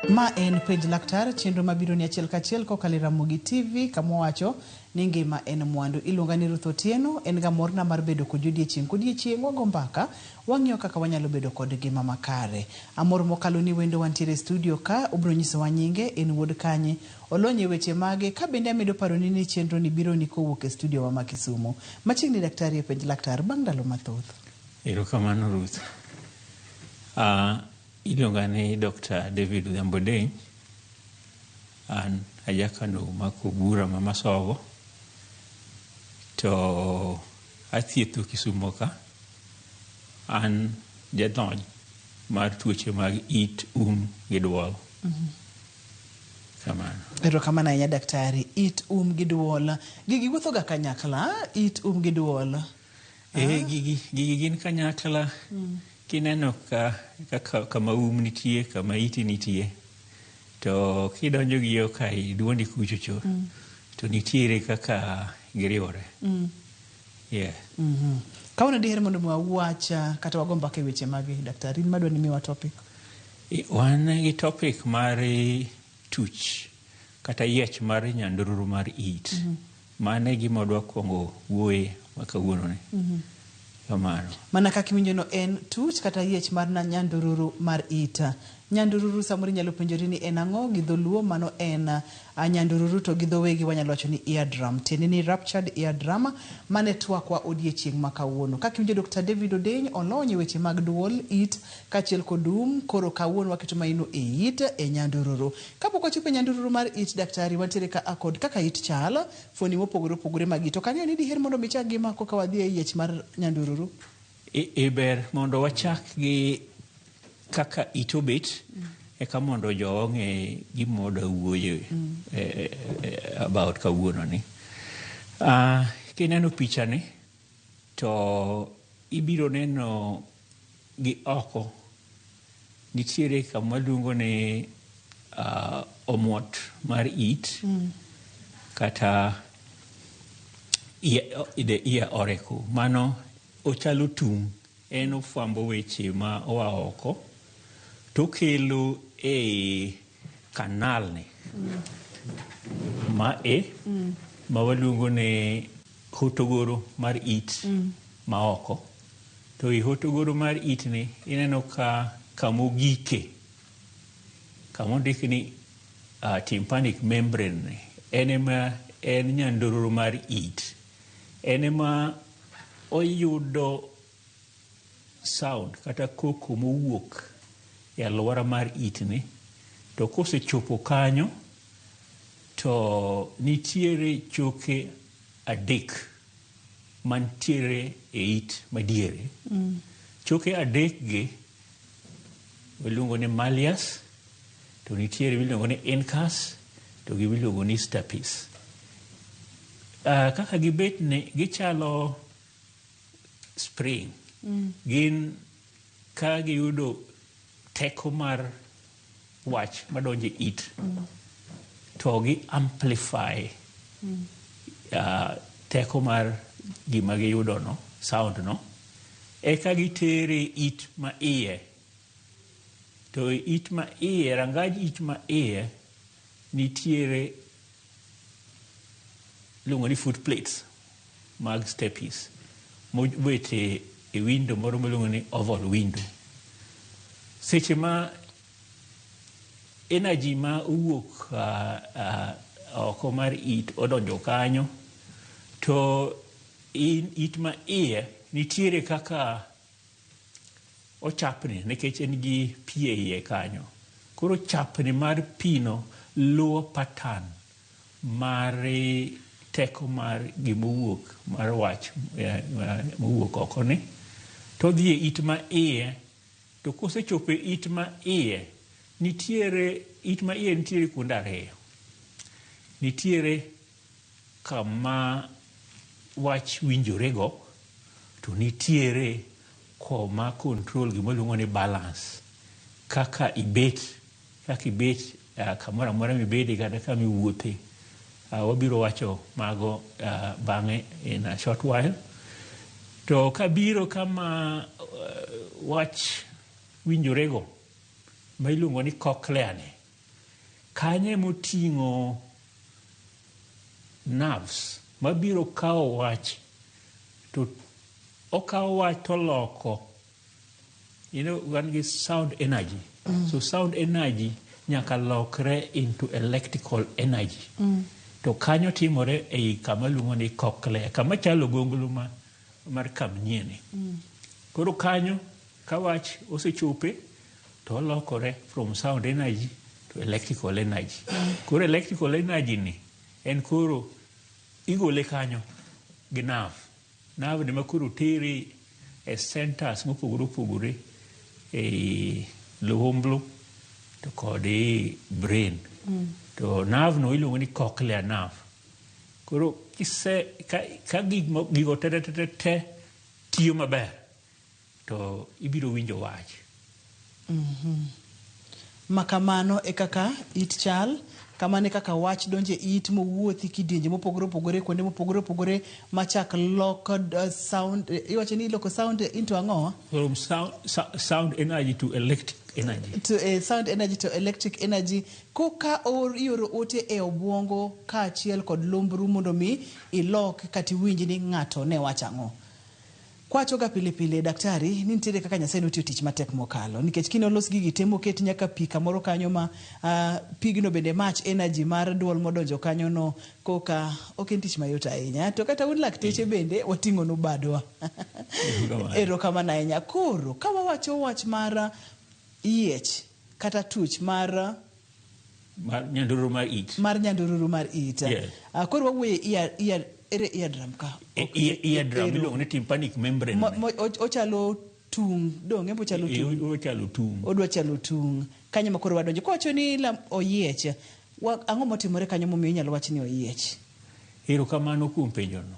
Ma en Penj Laktar, chenro mabiro ni achiel kachiel kokalo e Ramogi TV kama wawacho ni ngima en mwandu. Iluonga ni Ruth Otieno, en ga morna mar bedo kodi odiechieng' kodiechieng' wago mbaka, wang'iyo kaka wanyalo bedo kod ngima makare. Amor mokalo ni wendo wantiere e studio ka, obiro nyisowa nyinge, en wuod kanye, olony e weche mage, ka bende amedo paroni ni chenro ni biro ni kowuok e studio wa ma Kisumu. Machiegni daktari e Penj Laktar bang' ndalo mathoth. Erokamano Ruth. Iluonga ni Dr. David Odhiambo Deny. An ajakano ma Kobura ma Masogo. To athietho Kisumo ka. An jalony mar tuoche mag it, um gi duol. Kamano. Erokamano ahinya daktari. It, um gi duol. Gigi wuotho ga kanyakla, it, um gi duol. Gigi gin kanyakla. Kineno ka kaka kama um nitie, kama iti nitie, to kidonjo gi yo ka i duondi kuchocho, to nitiere kaka giriwore. Yeah. Kawuono diher mondo mi wawach kata wago mbaka e weche mage daktari, in madwa ni miwa topic. Wan gi topic mar tuch kata yiech mar nyandururu mar it. Mano e gima wadwa kuongo wuoye ma kawuono ni. Kamano. Mana kaka iwinjo no en tuch kata yiech mar nyandururu mar it. Nyandururu samoro inyalo penjori ni en ang'o gi dholuo mano en nyandururu to gi dho wegi wanyalo wacho ni eardrum. Tiende ni ruptured eardrum mane twakwa odiechieng' ma kawuono. Kaka iwinjo Dr. David Odeny olony e weche mag duol, it kaachiel kod um, koro kawuono waketo maino e it e nyandururu. Kapok wachopo e nyandururu mar it daktari wantiere ka kod kaka it chal, fuoni mopogore opogore mag it. Ok ang'eyo ni diher mondo mi ichak gi ma koka wadhi e yiech mar nyandururu. I ber mondo wachak gi kaka it obet eka mondo jowa ong'e gima wadwa wuoye about kawuono ni. Kineno picha ni to ibiro neno gi oko nitiere kama waluongo ni omuot mar it kata ear, the ear auricle. Mano ochalo tung', en ofwambo weche ma oa oko to okelo e kanal ni ma e ma waluongo ni hotogoro mar it ma oko. To e hotogoro mar it ni ineno ka kamogike kamondik ni tympanic membrane ni en ema en nyandururu mar it. En ema oyudo sound kata koko mowuok e alwora mar it ni to kosechopo kanyo to nitiere choke adek mantiere e it madiere. Choke adek gi iluongo ni malleus, to nitiere miluongo ni incus, to gi miluongo ni stapes. Kaka gibet ni gichalo spring. Gin ka giyudo teko mar wach madonjo e it to gi amplify teko mar gima giyudo no, sound no, eka gitere it ma iye. To e it ma iye, rangaj it ma iye nitiere iluongo ni foot plates mag stapes mobet e window moro miluongo ni oval window. Seche ma energy ma owuok oko mar it odonjo kanyo to in it ma iye nitiere kaka ochapni nikech en gi pi e iye kanyo. Koro chapni mar pi no luwo pattern mar teko mar gimowuok mar wach mowuok oko ni to odhi e it ma iye to kosechopo e it ma iye nitiere it ma iye nitiere kuonde ariyo. Nitiere kama wach winjore go to nitiere koma control gima waluongo ni balance kaka ibet kamoro amora mibede kata kama iwuothe. Wabiro wacho mago bang'e in a short while. To kabiro kama wach winjore go ma iluongo ni cochlea ni. Kanyo emoting'o nerves mabiro kawo wach to okawo wach toloko. Wan gi sound energy. So sound energy nyaka lokre into electrical energy. To kanyo timore ei kama luongo ni cochlea, kama chalo gonglo ma mar kamnyieni. Koro kanyo ka wach osechope to olokore from sound energy to electrical energy. Koro electrical energy ni en koro igole kanyo gi nerve. Nerve ni ma koro tere e centers mopogore opogore e luhumblu to kod e brain. To nerve no iluongo ni cochlear nerve. Koro kise ka gigo te te te te tiyo maber to ibiro winjo wach. Ma kamano e kaka it chal, kamano e kaka wach donjo e it mowuothi kidienje mopogore opogore kuonde mopogore opogore machak lok sound, iwacho ni iloko sound into ang'o? From sound energy to electric energy. To sound energy to electric energy. Koka ioro ote e obwongo kaachiel kod lumbru mondo mi ilok kata iwinj ni ng'ato ne wacho ang'o. Kwachoga pile pile daktari ni nitiere kaka Nyasaye notiyo tich matek mokalo nikech kine olos gigi te moket nyaka pi kamoro kanyo ma pigno bende mach energy mar duol modonjo kanyo no koka ok en tich mayot ahinya to kata un lakteche bende wating'onu badwa. Erokamano ahinya. Koro ka wawacho wach mar yiech kata tuch mar nyandururu mar it. Mar nyandururu mar it. Yes. Koro wawuoye ere eardrum ka? Eardrum iluongo ni tympanic membrane. Ochalo tung', dong' embo chalo tung'. Ochalo tung'. Odwa chalo tung'. Kanyo ma koro wadonjo. Kowacho ni oyiech, ang'o motimore kanyo momiyo inyalo wach ni oyiech? Erokamano kuom penjono.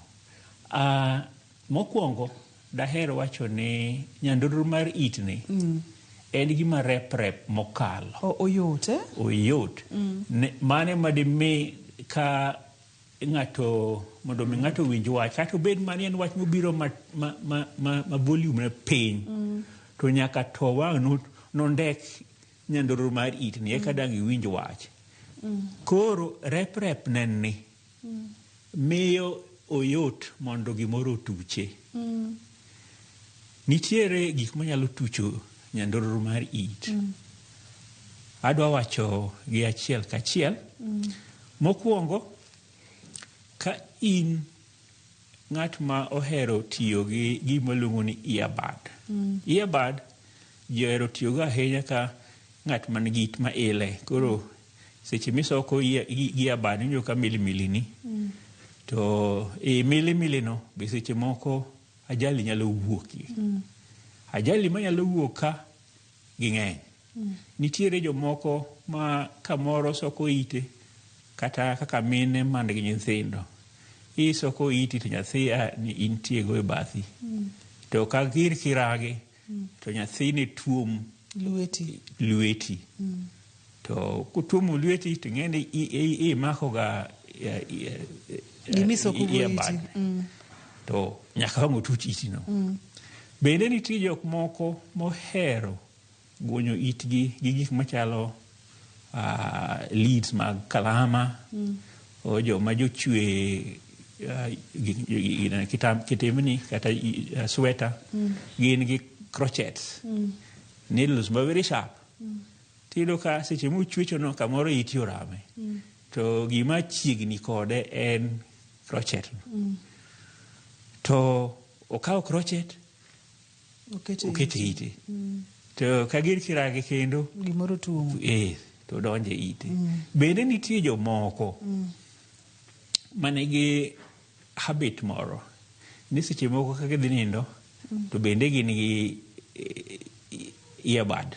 Mokwongo daher wacho ni nyandururu mar it ni en gima rep rep mokalo. Oyot, eh? Oyot. Mane madimi ka ng'ato mondo mi ng'ato winj wach kata obed mani en wach mobiro ma volume ne piny to nyaka to wang' nondek nyandururu mar it ni eka dang' iwinj wach. Koro rep rep nen ni miyo oyot mondo gimoro otuche. Nitiere gik manyalo tucho nyandururu mar it. Adwa wacho gi achiel kachiel. Mokwongo, ka in ng'at ma ohero tiyo gi gima iluongo ni earbud. Earbud ji ohero tiyogo ahinya ka ng'at man gi it ma ile. Koro seche misoko gi earbud iwinjo ka milimili ni. To e milimili no be seche moko ajali nyalo wuokie. Ajali manyalo wuok ka ging'eny. Nitiere jomoko ma kamoro soko ite kata kaka mine man gi nyithindo. Isoko iti to nyathi ni intie go e bathi. To ka gir kiragi to nyathini tuom lweti. Lweti. To kotuomo lweti to ing'e ni imako ga Gimisoko go iti. To nyaka wang' otuch iti no. Bende nitie jok moko mohero guonyo itgi gi gik machalo leads mag kalama, o joma jochwe kitemni kata sweta, gin gi crochets, needles ma very sharp. Tiyudo ka seche mochwecho no kamoro iti orame. To gima chiegni kode en crochet no. To okawo crochet okete ite. To ka gir kirage kendo gimoro tuomo. To donje ite. Bende nitie jomoko manigi habit moro ni seche moko ka gidhi nindo to bende gin gi earbud.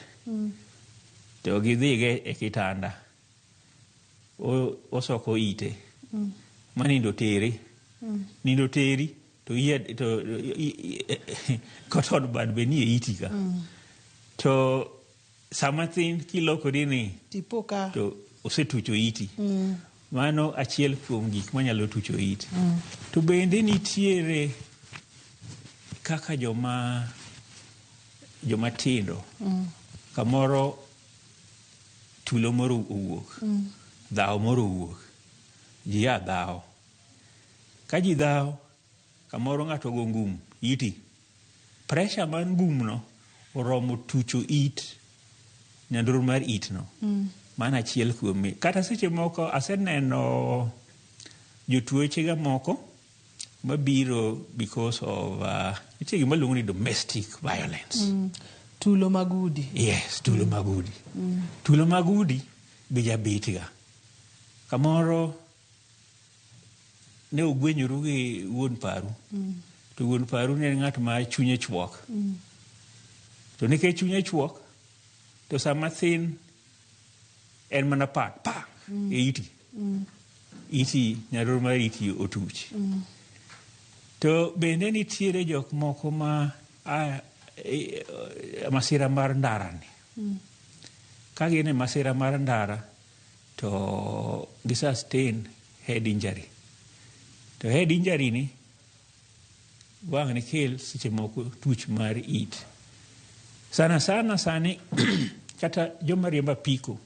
To gidhigo e kitanda. Osoko ite. Ma nindo tere. Nindo teri to cotton bud be nie iti ka. To sama thin kilokori ni tipo ka to osetucho iti. Mano achiel kuom gik manyalo tucho it. To bende nitiere kaka joma tindo kamoro Tulo moro owuok. Dhawo moro owuok. Ji a dhawo. Ka ji dhawo, kamoro ng'ato ogo ngum, iti. Pressure mar ngum no oromo tucho it, nyandoro mar it no. Mano achiel kuom. Kata seche moko aseneno jotuochega moko mabiro because of nitie gima luongo ni domestic violence. Tulo mag udi. Yes, tulo mag udi. Tulo mag udi be jabetga. Kamoro ne ugwenyoru gi wuon paru. To wuon paru ne en ng'at ma chunye chuok. To nikech chunye chuok, to sama thin en mana pak pak e iti. Iti, nyaroro mar iti otuch. To bende nitiere jok moko ma a, e, masira mar ndara ni. Ka gin e masira mar ndara to gi sustain head injury. To head injury ni wang' ni kel seche moko tuch mar it. Sana sana sani kata joma riembo apiko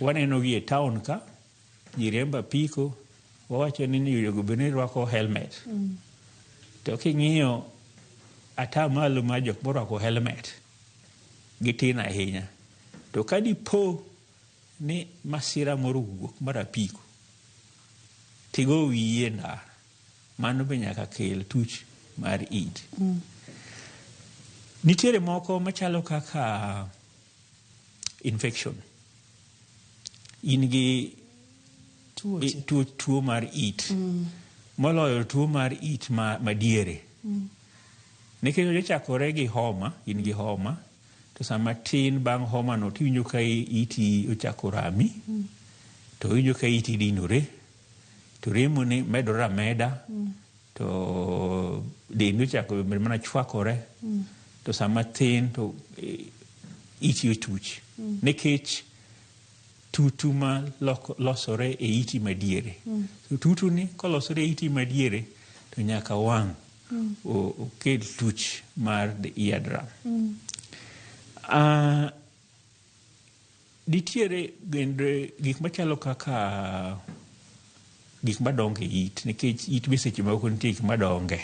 waneno gi e town ka ji riembo apiko wawacho ni onego bed ni rwako helmet. To king'iyo ata malo mar jok morwako helmet gitin ahinya. To ka dipo ni masira moro owuok mar apiko tigo wiyi e ndara, mano be nyaka kel tuch mar it. Nitiere moko machalo kaka infection. In gi Tuoche. tuo, tuo mar it. Moloyo tuo mar it ma madiere. Nikech ochakore gi homa, in gi homa, to sama tin bang' homa no tiwinjo ka iti ochako rami, to iwinjo ka iti dinore, to remo ni medore ameda, to dendi ochako bed mana chwakore, to sama tin to iti otuch. Nikech tutu ma losore e iti madiere. To tutu ni kolosore e iti madiere to nyaka wang' okel tuch mar the eardrum. Nitiere bende gik machalo kaka gik madongo e it nikech it be seche moko nitie gik madonge.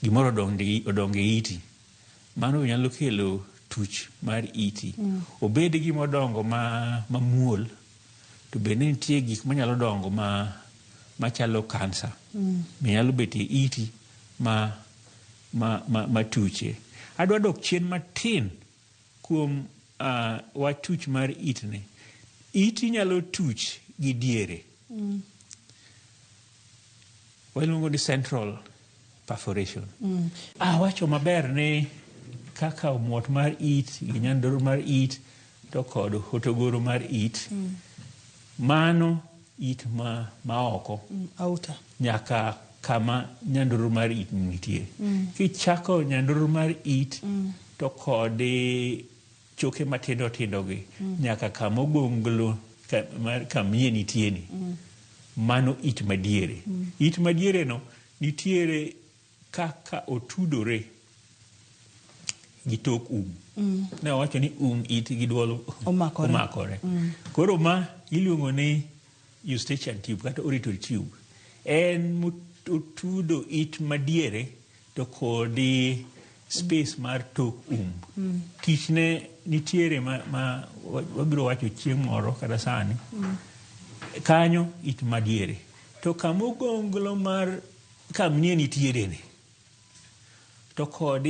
Gimoro odongo e iti. Mano nyalo kelo tuch mar iti. Obed gima odongo ma mamuol to bende nitie gik manyalo dongo ma machalo kansa. Be nyalo bet e iti ma ma ma, ma tuche. Adwa dok chien matin kuom wach tuch mar it ni. Iti nyalo tuch gi diere. Waluongo ni central perforation. Awacho maber ni kaka omuot mar it gi nyandoro mar it to kod hotogoro mar it, mano it ma, ma oko Outer. Nyaka kama nyandoro mar it nitie. Kichako nyandoro mar it to kod choke matindo tindo gi nyaka kama ogonglo mar kamie nitie ni. Mano it madiere. It madiere no nitiere kaka otudore gi tok um. Ne wawacho ni um it gi duol omakore. Omakore. Koro ma iluongo ni eustachian tube kata auditory tube. En otudo it madiere to kod space mar tok um. Tichne nitiere ma, ma wabiro wacho chieng' moro kata sani. Kanyo it madiere. To kama ogonglo mar kamnie nitiere ni to kod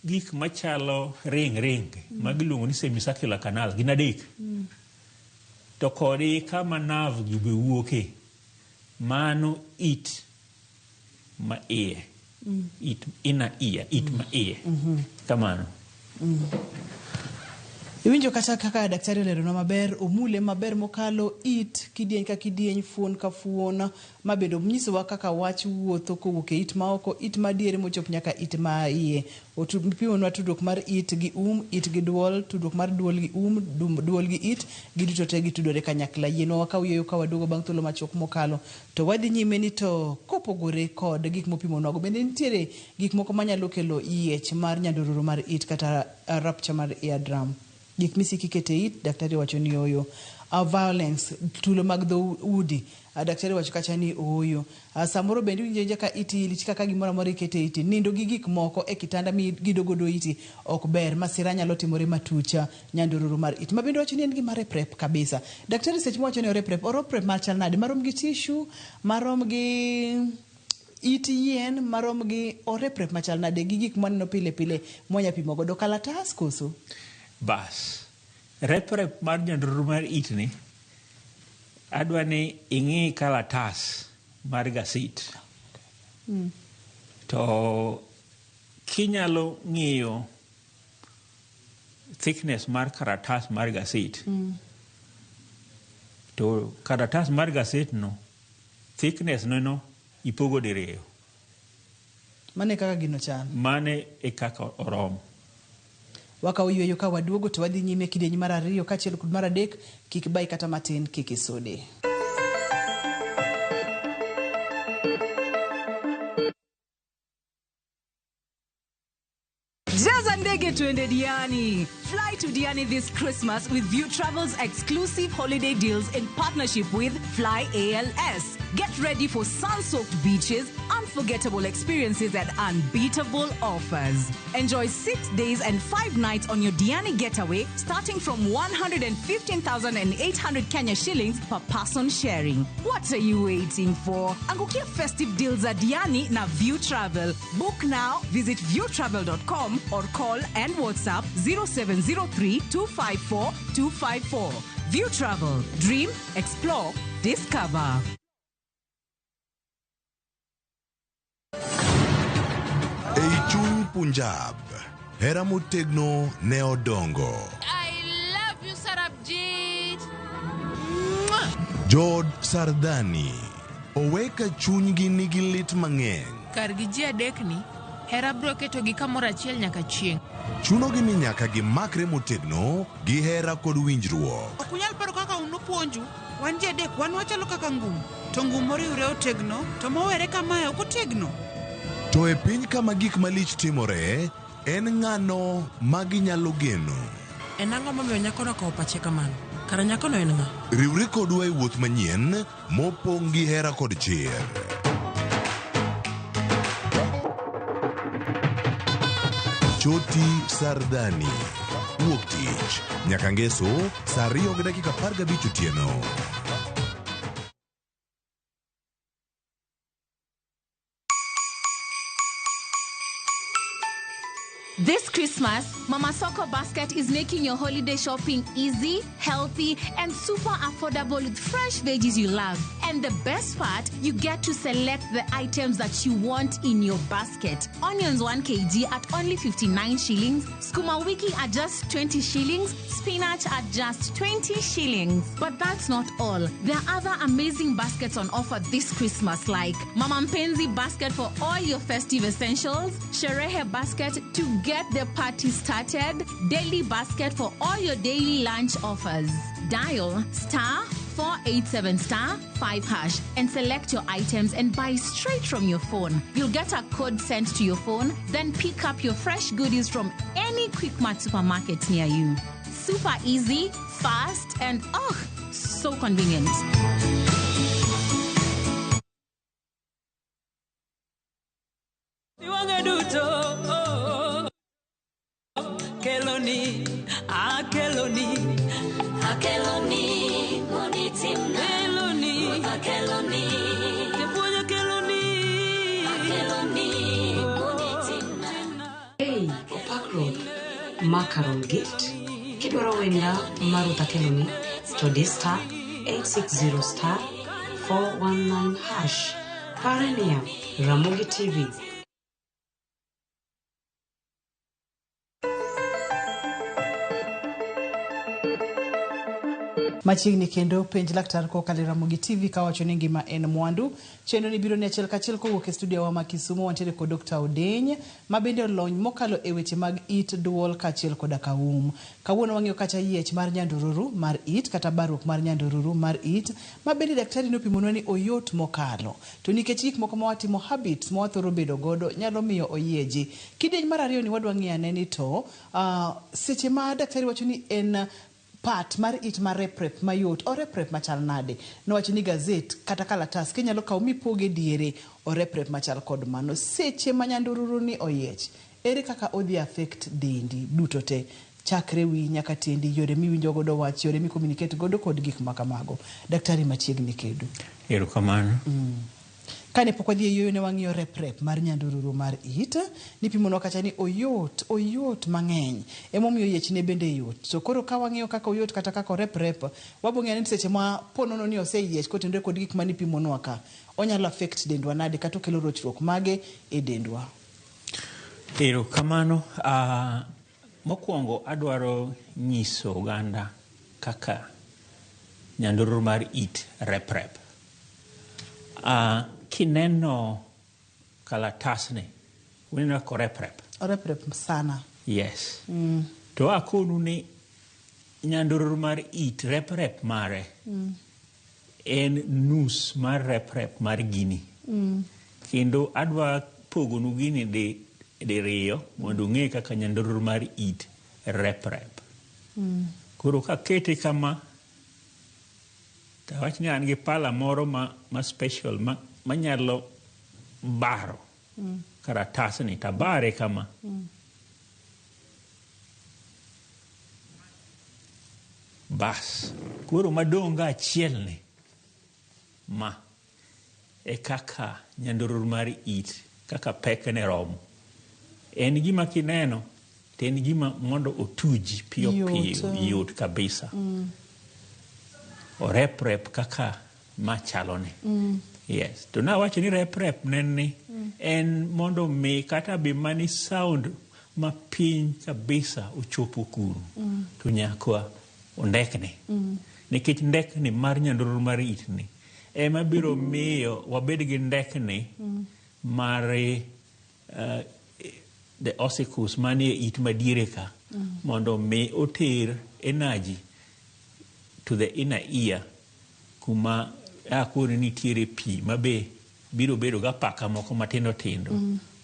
gik machalo ring ring ma giluongo ni semicircular canal gin adek. To kod kama nerve gi be wuoke mano it ma iye. It inner ear, it ma iye. Kamano. Iwinjo kata kaka daktari oleronwa maber, omule maber mokalo it kidieny ka kidieny, fuon ka fuon, ma bende onyisowa kaka wach wuotho kowuok e it maoko, it madiere mochop nyaka it ma iye. Opimonwa tudruok mar it gi um, it gi duol, tudruok mar duol gi um, duol gi it, giduto te gitudore kanyakla. Yienwa wakaw yueyo ka waduogo bang' thuolo machuok mokalo. To wadhi nyime ni to kopogore kod gik mopimonwago, bende nitiere gik moko manyalo kelo yiech mar nyandururu mar it kata rupture mar eardrum. Gik misiko ikete e it, daktari wacho ni ooyo. Violence, tulo mag dho udi, daktari wacho kacha ni ooyo. Samoro bende iwinjo awinja ka iti lich kaka gimoro amora ikete iti. Nindo gi gik moko e kitanda migido godo iti ok ber. Masira nyalo timore matuch nyandururu mar it. Ma bende wacho ni en gima rep rep kabisa. Daktari seche mowacho ni orep rep, orep rep machal nade? Marom gi tissue, marom gi it yien, marom gi orep rep machal nade gi gik mwaneno pile pile mwanya pimo godo kalatas koso? Bas, rep rep mar nyandururu mar it ni, adwa ni ing'i kalatas mar gaset. To kinyalo ng'iyo thickness mar karatas mar gaset, to karatas mar gaset no, thickness no no ipogo diriyo. Mane kaka gino chal? Mane e kaka oromo. Wakawo yweyo ka waduogo to wadhi nyime kidieny mar ariyo kaachiel kod mar adek, kik bai kata matin, kik isude. Jaza ndege tuende Diani. Fly to Diani this Christmas with View Travel's exclusive holiday deals in partnership with Fly ALS. Get ready for sun-soaked beaches, unforgettable experiences and unbeatable offers. Enjoy 6 days and 5 nights on your Diani getaway starting from 115,800 Kenya shillings per person sharing. What are you waiting for? Angukia festive deals at Diani na View Travel. Book now, visit viewtravel.com or call and WhatsApp 0703 254 254. View Travel. Dream, explore, discover. Ei chuny Punjab, hera motegno ne odongo. I love you, Sarabjit. Jood Sardani owe ka chunygi nigi lit mang'eny. Kargi ji adek ni, hera biro ketogi kamoro achiel nyaka chieng'. Chunogi ni nyaka gimakre motegno gi hera kod winjruok. Ok unyal paro kaka un upuonju. Wan ji adek, wan wachalo kaka ngum. To ngum moriwre otegno, to mowere kamae ok otegno. To e piny kama gik malich timore, en ng'ano ma ginyalo geno? En ang'o momiyo nyakono okawo pache kamano? Kara nyakono en ng'a? Riwri kodwa e wuoth manyien mopong' gi hera kod chir. Choti Sardani. Wuok tich nyaka ngeso saa 2:15 otieno. This Christmas, Mama Soko Basket is making your holiday shopping easy, healthy, and super affordable with fresh veggies you love. And the best part, you get to select the items that you want in your basket. Onions 1 kg at only 59 shillings, skuma wiki at just 20 shillings, spinach at just 20 shillings. But that's not all. There are other amazing baskets on offer this Christmas, like Mama Mpenzi basket for all your festive essentials, Sherehe basket to get the party started, daily basket for all your daily lunch offers. Dial star 487 star 5 hash and select your items and buy straight from your phone. You'll get a code sent to your phone, then pick up your fresh goodies from any Quickmart supermarket near you. Super easy, fast, and oh, so convenient. Iwang'e duto, oh, keloni, akeloni, Akeloni, monitimna. keloni, Akeloni, japuonj akeloni, akeloni, monitimna. Hey, Opak Road, Macaron Gift. Kidwaro wenda mar Ruth Akeloni to di star 860 star 419 hash. Pare niya, Ramogi TV. Machiegni kendo penj laktar kokalo e Ramogi TV kawacho ni ngima en mwandu. Chenro ni biro ni achiel kachiel kowuok e studio wa ma Kisumu wantiere kod Dr. Odeny ma bende olony mokalo e weche mag it, duol kaachiel koda kaum. Kawuono wang'iyo kacha yiech mar nyandururu mar it kata barruok mar nyandururu mar it ma bende daktari nopimonwa ni oyot mokalo. To nikech gik moko ma watimo habits ma wathoro bedo godo nyalo miyo oyieji. Kidieny mar ariyo ni wadwa ng'iyo ane ni to seche ma daktari wacho ni en part mar it ma rep rep mayot orep rep machal nade? Nowacho ni gazet kata kalatas kinyalo kawo mipoge diere orep rep machal kod mano. Seche ma nyandururu ni oyiech, ere kaka odhi affect dendi duto te? Chakre wiyi nyaka tiendi, yore miwinjo godo wach, yore mi communicate godo kod gik ma kamago. Daktari machiegni kedu. Erokamano. Kane pok wadhi e yueyo ne wang'iyo rep rep mar nyandururu mar it. Nipimonwa kacha ni oyot, oyot mang'eny. Emomiyo yiechne bende yot. To koro ka wang'iyo kaka oyot kata kaka orep rep, wabo ng'eyo ni seche ma ponono ni oseyiech kotenore kod gik manipimonwa ka, onyalo affect dendwa nade kata okelo rochruok mage e dendwa. Erokamano. Mokwongo adwaro nyiso oganda kaka nyandururu mar it rep rep. Kineno kalatasni, uneno ka orep rep. Orep rep sana. Yes. To akonu ni nyandururu mar it rep rep mare en nus mar rep rep mar gini. Kendo adwa pogonu gini diriyo mondo ung'e kaka nyandururu mar it rep rep. Koro kakete kama, tawach ni an gi pala moro ma special manyalo baro karatasni tabare kama. Bas, koro madong' ga achiel ni ma e kaka nyandururu mar it kaka pekne romo. En gima kineno to en gima mondo otuji piyo piyo yot kabisa. Orep rep kaka machaloni. Yes. To nawacho ni rep rep ne ni en mondo mi kata be mani sound mapiny kabisa ochopo kuro to nyaka ondekni. Nikech ndekni mar nyandururu mar it ni ema biro miyo wabed gi ndekni mar the ossicles manie it madiere ka mondo mi oter energy to the inner ear kuma akoni nitiere pi mabe biro bedo gi apaka moko matindo tindo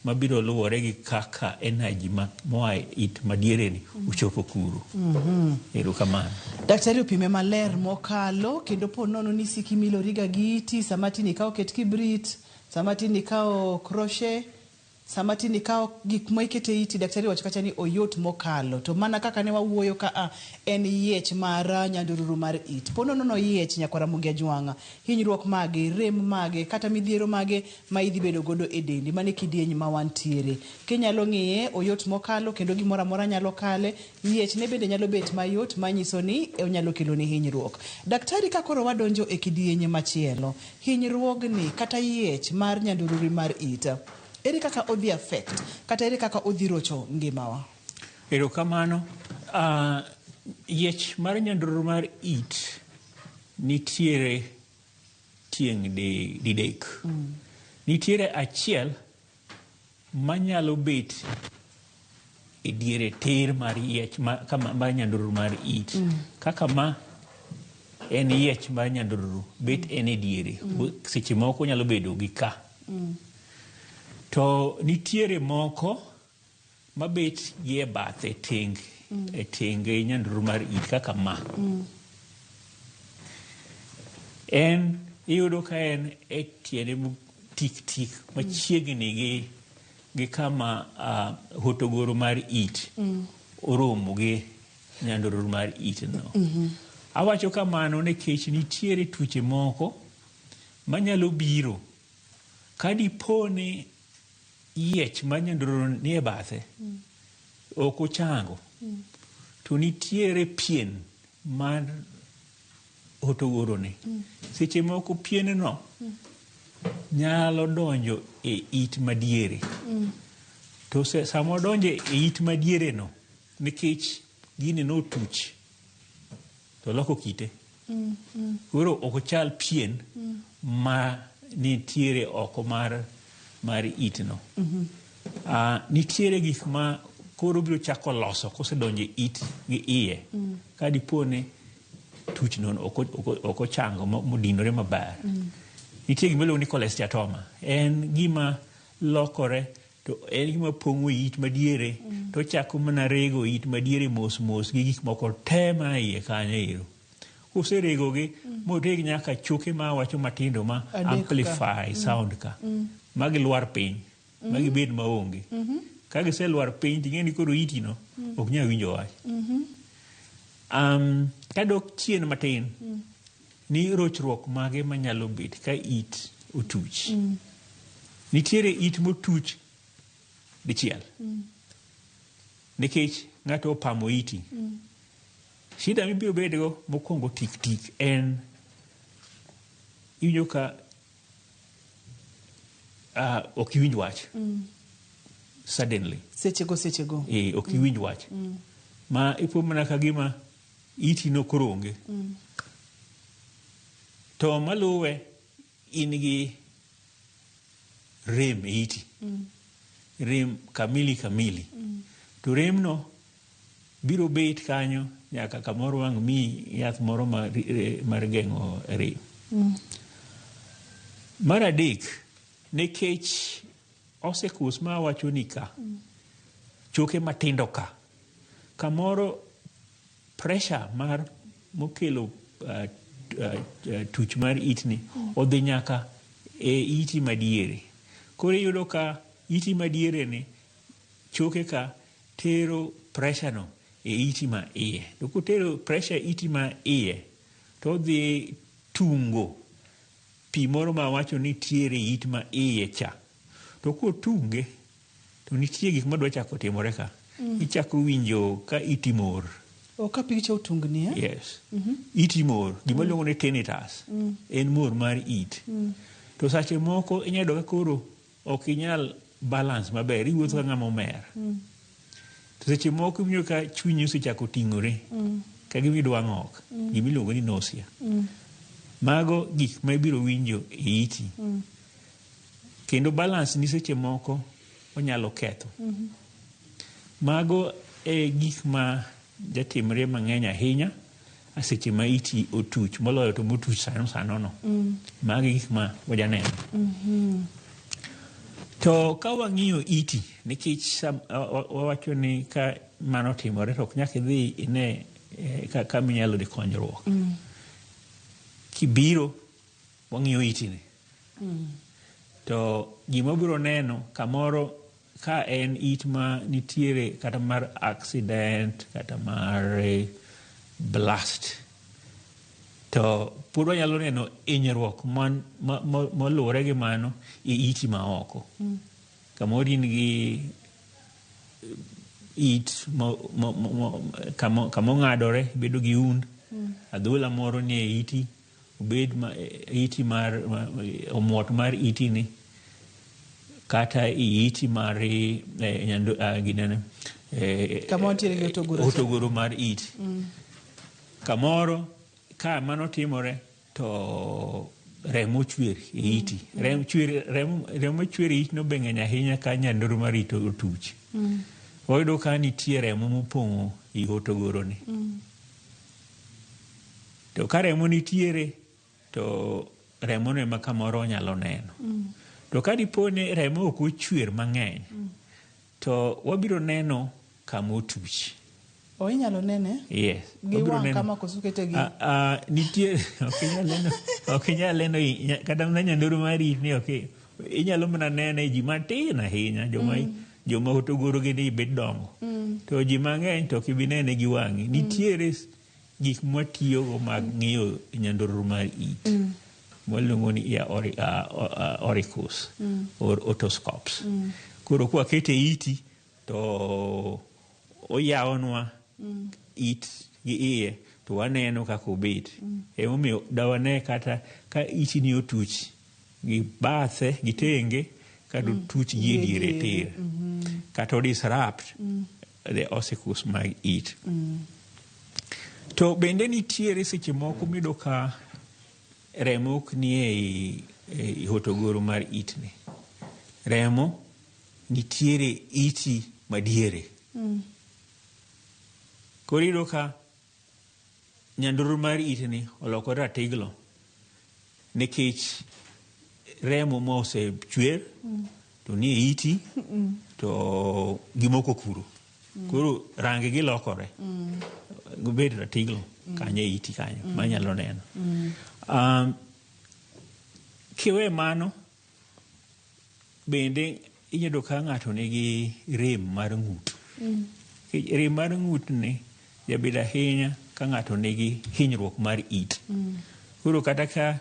mabiro luwore gi kaka energy moa e it madiere ni ochopo kuro. Erokamano. Daktari opime maler mokalo kendo po nono ni siki miloriga gi iti sama tin ikawo ket kibrit, sama tin ikawo crochet, sama tin ikawo gik ma ikete iti, daktari wacho kacha ni oyot mokalo. To mana kaka ne wawuoyo ka a en yiech mar nyandururu mar it. Po nono noyiech nyakwar Ramogi Ajwang'a, hinyruok mage, rem mage, kata midhiero mage ma idhi bedo godo e dendi. Mano e kidieny ma wantiere. Kinyalo ng'iye, oyot mokalo kendo gimoro amora nyalo kale. Yiech ne bende nyalo bet mayot manyiso ni onyalo kelo ni hinyruok. Daktari ka koro wadonjo e kidieny machielo, hinyruogni kata yiech mar nyandururu mar it, ere kaka odhi affect kata ere kaka odhi rocho ngimawa? Erokamano. Yiech mar nyandururu mar it nitiere tieng' didek. Nitiere achiel manyalo bet e diere tir mar yiech mar nyandururu mar it. Kaka ma en yiech mar nyandururu, bet en e diere. Seche moko onyalo bedo gi ka. To nitiere moko mabet gi e bathe teng, e tenge nyandururu mar it kaka ma. En iyudo ka en e tiende tik tik machiegni gi kama hotogoro mar it oromo gi nyandururu mar it no. Awacho kamano nikech nitiere tuoche moko manyalo biro ka dipo ni yiech mar nyandururu nie bathe ok ochango to nitiere pien mar hotogoro ni. Seche moko pien no nyalo donjo e it madiere. To sama odonjo e it madiere no, nikech gini notuch, to loko kite. Koro ok ochal pien ma nitiere oko mar itno. Nitiere gik ma koro biro chako loso kosedonjo e it gi iye. Ka dipo ni tuchno ok ochango modinore maber. Nitie gima iluongo ni cholesteatoma. En gima lokore to en gima pong'o it madiere to chako mana rego it madiere mos mos gi gik moko te ma iye kanyo ero. Koseregogi moreg nyaka choke ma awacho matindo ma Adek ka. amplify sound ka. Ma gilwar piny. Ma gibed maonge. Ka giselwar piny ting'e ni koro iti no ok nyal winjo wach. Kadok chien matin, ni rochruok mage manyalo bet ka it otuch. Nitiere it motuch dichiel. Nikech ng'ato opamo iti. Shida mibiro bedgo mokwongo tik tik en iwinjo ka ok iwinj wach. Suddenly. Sechego sechego. Ok iwinj wach. Ma ipo mana ka gima iti no koro onge. To maluwe in gi rem e iti. Rem kamili kamili. To rem no biro bet kanyo nyaka kamoro wang' miyi yath moro mar geng'o rem. Mar adek, nikech osekus ma awacho ni ka, choke matindo ka, kamoro pressure mar mokelo tuch mar itni odhi nyaka e iti madiere. Koro iyudo ka iti madiere ni choke ka tero pressure no e iti ma iye. To kotero pressure iti ma iye, to odhi tungo pi moro ma wacho ni nitiere e it ma iye cha. To kotunge, to nitie gik madwa chako timore ka. Ichako winjo ka iti mor. O ka pig cha otungni, eh? Yes. Iti mor, gima iluongo ni tinnitus. En mor mar it. To sache moko inyalo yudo ka koro ok inyal balance maber, iwuotho ka ng'ama omer. To seche moko iwinjo ka chunyi osechako ting'ore, ka gima idwa ng'ok, gima iluongo ni nausea. Mago gik ma ibiro winjo e iti. Kendo balance ni seche moko onyalo ketho. Mago e gik ma jatimre mang'eny ahinya seche ma iti otuch, moloyo to motuch sano sano no. Mago e gik ma wajaneno. To ka wang'iyo iti, nikech wawacho ni ka mano otimore to ok nyaka idhi ine kama inyalo yude konyruok. Kibiro, wang'iyo iti ni. To gima wabiro neno kamoro ka en it ma nitiere kata mar accident kata mar blast, to pod wanyalo neno hinyruok moluwore gi mano e iti ma oko. Kamoro in gi it kama ong'adore bedo gi und, adhola moro ni e iti, obed iti mar omuot mar iti ni, kata i iti mar nyando, ginene, Kama wantiere gi hotogoro cha. hotogoro mar it. Kamoro ka mano timore to remo chwer e iti. Remo chwer e it no be ng'eny ahinya ka nyandoro mar it otuch. Wayudo ka nitie remo mopong'o i hotogoro ni. To ka remo nitiere to remo no ema kamoro onyalo neno. To ka dipo ni remo ok ochwer mang'eny, to wabiro neno kama otuch. O inyalo nene? Yes. Gi Wabiro wang' neno. kama koso kete gi? Nitie, ok inyal neno, ok inyal neno kata mana nyandoro mar it ni ok inyalo mana nene ji matin ahinya, joma hotogoro gi ni bet dongo. To ji mang'eny to ok ibi nene gi wang'i. Nitiere gik mwatiyogo mag ng'iyo nyandoro mar it. Mwaluongo ni ear auricles or otoscopes. Koro kwakete iti to oyawonwa it gi iye to waneno kaka obet. Emomiyo dawane kata ka iti ni otuch gi bathe gi tenge kata otuch gi e diere tir. Kata o disrupt the ossicles mag it. To bende nitiere seche moko miyudo ka remo ok nie ei hotogoro mar itni. Remo nitiere iti madiere. Koro iyudo ka nyandururu mar itni olokore ratiglo nikech remo mosechwer to nie iti to gimoko kuro. Koro rangi gi lokore. Gibed ratiglo kanyo e iti kanyo manyalo neno. Kiwe mano bende iyudo ka ng'ato nigi rem mar ng'ut. Rem mar ng'ut ni jabedo ahinya ka ng'ato nigi hinyruok mar it. Koro kata ka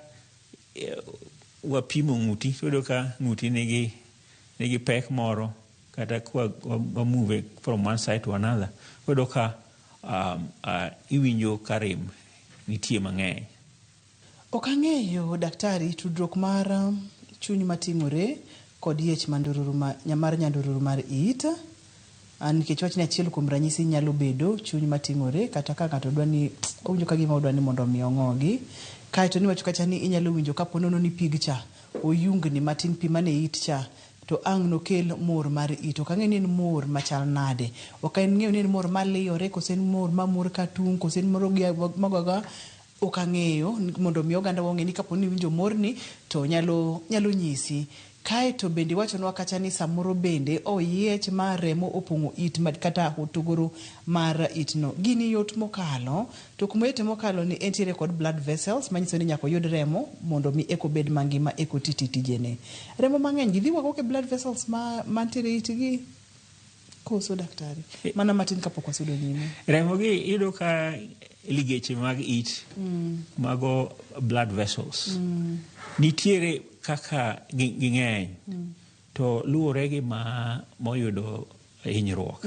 wapimo ng'uti to iyudo ka ng'uti nigi pek moro kata ka wa move from one side to another iyudo ka iwinjo ka rem nitie mang'eny. Ok ang'eyo daktari tudruok mar chuny mating'ore kod yiech mar nyandururu mar it. Nikech wachni achiel kuom ranyisi nyalo bedo chuny mating'ore kata ka ng'ato dwa ni owinjo ka gima odwa ni mondo mi ong'ogi. Kaeto niwacho kacha ni inyalo winjo kapo nono ni pig cha oyungni matin pi mane it cha to ang' nokel mor mar it. Ok ang'eyo ni en mor machal nade. Ok ang'eyo ni en mor maliyore koso en mor mamor ka tung' koso en mor magoga ok ang'eyo mondo mi oganda ong'e ni kapo ni iwinjo morni to nyalo nyisi. Kaeto bende iwachonwa kacha ni samoro bende oyiech ma remo opong'o it kata hotogoro mar itno. Gini yot mokalo to kuma yote mokalo ni entiere kod blood vessels manyiso ni nyaka oyud remo mondo mi eko bed mangima eko ti tijene. Remo mang'eny gidhi wuok e blood vessels mantiere e itgi koso daktari? Mana matin kapok wasudo nyime. Remo gi iyudo ka ligeche mag it mago blood vessels nitiere kaka ging'eny to luwore gi ma moyudo hinyruok.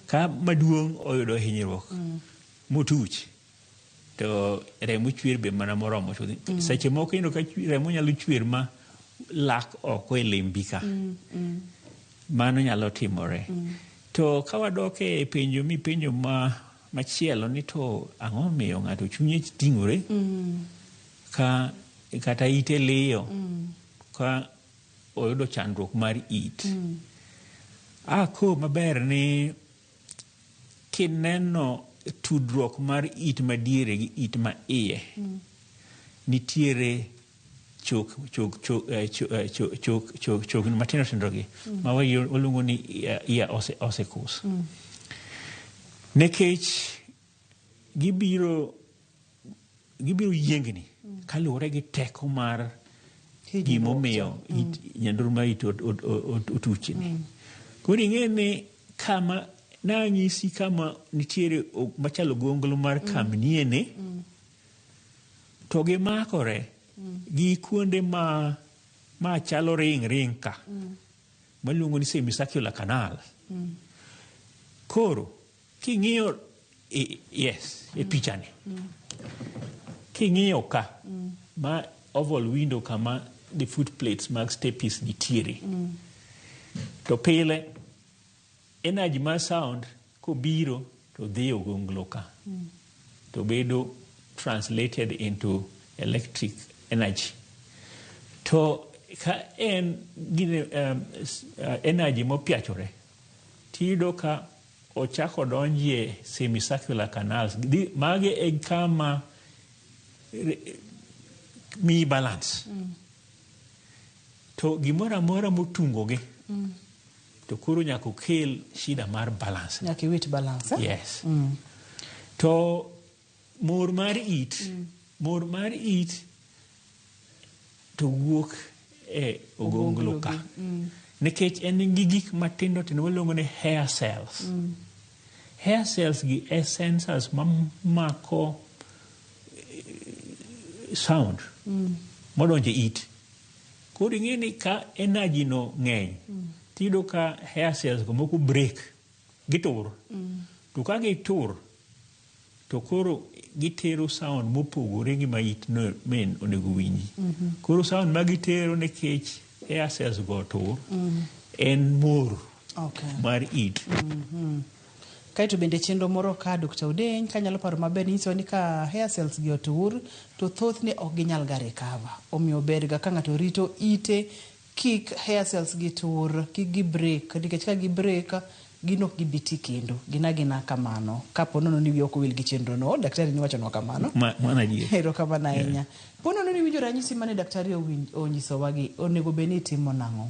Ka maduong' oyudo hinyruok motuch to remo chwer be mana moromo. Seche moko iyudo ka remo nyalo chwer ma lak oko e lembi ka. Mano nyalo timore. To ka wadok e penjo mipenjo machielo ni to ang'o miyo ng'ato chunye ting'ore ka kata ite liyo ka oyudo chandruok mar it. Ako maber ni kineno tudruok mar it madiere gi it ma iye nitiere chokni matindo tindo gi ma waluongo ni ear ossicles. Nikech gibiro yiengni kaluwore gi teko mar gimomiyo nyanduru mar it otuchni. Koro ing'e ni kama nanyisi kama nitiere machalo gonglo mar kamniene to gimakore gi kuonde ma chalo ring ka maluongo ni semicircular canal. Koro king'iyo yes e pichani king'iyo ka ma oval window kama the foot plates mag stapes nitiere to pile energy mar sound kobiro to dhi ogonglo ka to bedo translated into electric energy. To ka en gine, energy mopiachore tiyudo ka ochako donjie semicircular canals. Mage e kama mi balance. To gimoro amora motungogi to koro nyaka okel shida mar balance. Nyaka iwit balance. Yes. To mor mar it, mor mar it to wuok e ogonglo ka. Nikech en gi gik matindo tindo waluongo ni hair cells. Hair cells gi e sensors mamako sound modonjo e it. Koro ing'e ni ka energy no ng'eny tiyudo ka hair cells go moko break gitur. To ka gitur to koro gitero sound mopogore gi ma it no men onego winji. Koro sound ma gitero nikech hair cells go otur en mor mar it. Kaeto bende chenro moro ka Dr. Odeny kanyalo paro maber nyisowa ni ka hair cells gi otur to thothne ok ginyal ga recover. Omiyo ber ga ka ng'ato rito ite kik hair cells gi tur, kik gi break nikech ka gi break gin ok gibi ti kendo. Gin agina kamano. Kapo nono ni wiyi ok owil gi chenro no, daktari niwachonwa kamano. Mano adier. Erokamano ahinya. Po nono ni iwinjo ranyisi mane daktari onyisowagi, onego bed ni itimo nang'o?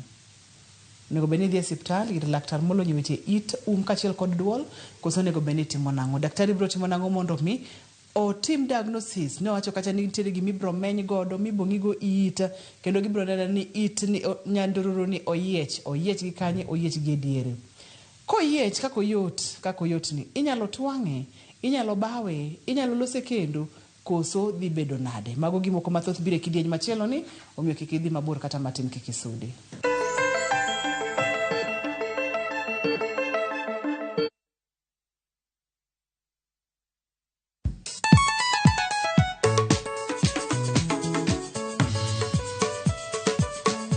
Onego bed ni idhi e osiptal ir laktar molony e weche it, um kaachiel kod duol, koso onego bed ni itimo nang'o? Daktari biro timo nang'o mondo mi otim diagnosis? Ne owacho kacha ni nitiere gima ibiro meny godo mibo ng'igo it, kendo gibiro neno ni it ni nyandururu ni oyiech, oyiech gi kanye, oyiech gi e diere. Koyiech kaka oyot, kaka oyot ni, inyalo twang'e, inyalo bawe, inyalo lose kendo, koso dhi bedo nade? Mago gimoko mathoth biro e kidieny machielo ni, omiyo kik idhi mabor kata matin kik isudi.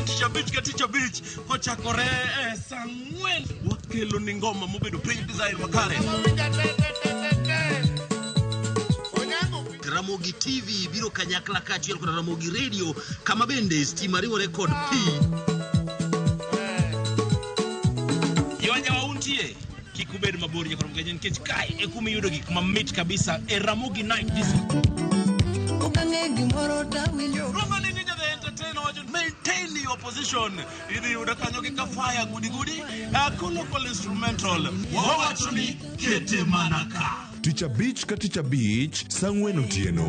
Tich abich ka tich abich kochakore e saa ang'wen wakelo ni ngoma mobedo piny design makare. Ramogi TV biro kanyakla kaachiel kod Ramogi Radio kama bende stima riwore kod pi. Yoja untie kik ubed mabor nyaka Ramogi nikech kae e kuma iyudo gik mamit kabisa e Ramogi Night Disco. Rumba ni Ninja the Entertainer wacho maintain your position. Idhi yudo kanyo gi kafaya gudi gudi. Local instrumental. Wawacho ni kete mana ka. Tich abich ka tich abich, saa ang'wen otieno.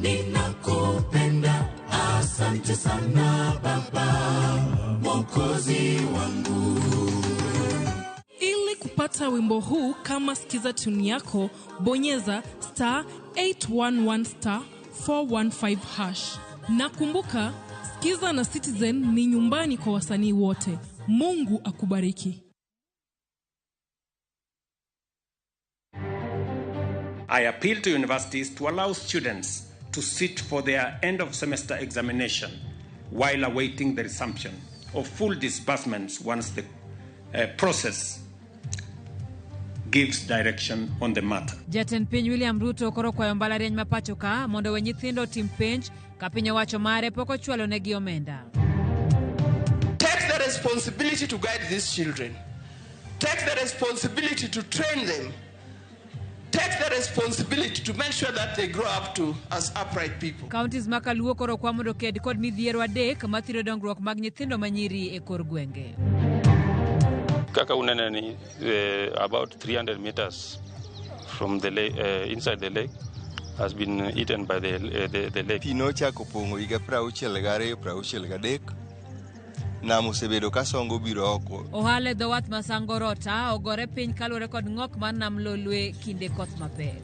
Ninakupenda, asante sana Baba, Mwokozi wangu. Ili kupata wimbo huu kama skiza tune yako, bonyeza star 811 star 415 hash. Na kumbuka, Skiza na Citizen ni nyumbani kwa wasanii wote. Mungu akubariki. I appeal to universities to allow students to sit for their end of semester examination while awaiting the resumption of full disbursements once the process gives direction on the matter. Jatend piny William Ruto koro kwayo mbalariany ma pacho ka mondo we nyithindo otim penj ka piny owacho mare pok ochwalo negi omenda. Take the responsibility to guide these children. Take the responsibility to train them. Take the responsibility to make sure that they grow up to as upright people. Counties ma Kaluo koro kwa mondo ked kod midhiero adek mathiro dongruok mag nyithindo manyiri e kor gwenge. Kaka unene ni about 300 meters from the lake, inside the lake has been eaten by the lake. Pi nochako pong'o higa 62 63 nam osebedo ka songo biro oko. Ohala e dho wath ma Sangorota ogore piny kaluwore kod ng'ok mar nam Lolwe kinde koth mapek.